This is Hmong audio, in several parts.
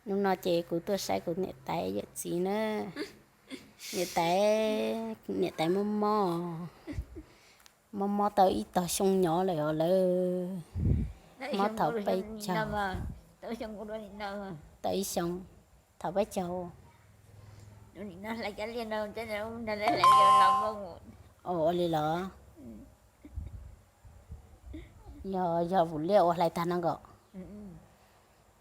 Hnub no ces kuv tuaj saib kuv niam tais yawm txiv na. Niam tais, niam tais mob mob, mob mob tau ib tog xyoo nyob lawm os lawm. Mob thaum peb caug, tau ib xyoo, thaum peb caug. Ua li los? Yog, yog vum liaj ua hlais tag no nkaus.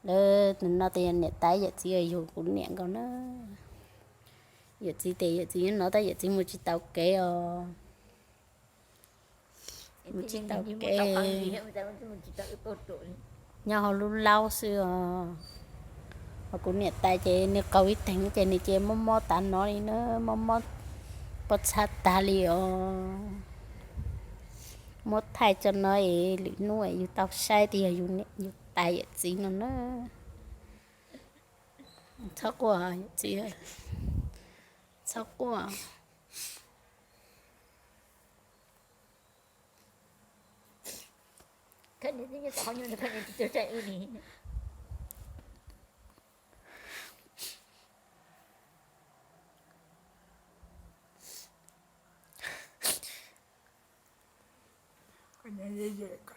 Lawv no tias niam tais yawm txiv yug kuv niam nkaus na. Yawm txiv tias yawm txiv nyob no tab yawm txiv mus tsis tau kev os. Mus tsis tau kev, nyob hauv lub laub xwb os. Ho kuv niam tais ces nws qaug ib teev ces nws ces mob mob tas no li na, mob mob pob txha tag li os. Muab thaij tso no es lwm hnub yus tau saib tias yus niam yus tais yawm txiv no na. Txhob quaj yawm txiv, txhob quaj. Koj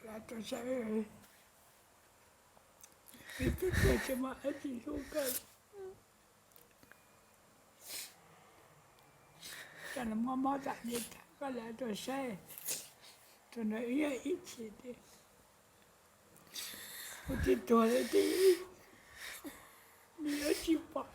lam tuaj saib, peb tuaj tsis muaj dab tsi hlub koj. Koj los mob mob tas li tas koj lam tuaj saib, tus no ib yam ib chim tiag. Kuv twb tuag lawm tiag, nws yuav tsis pom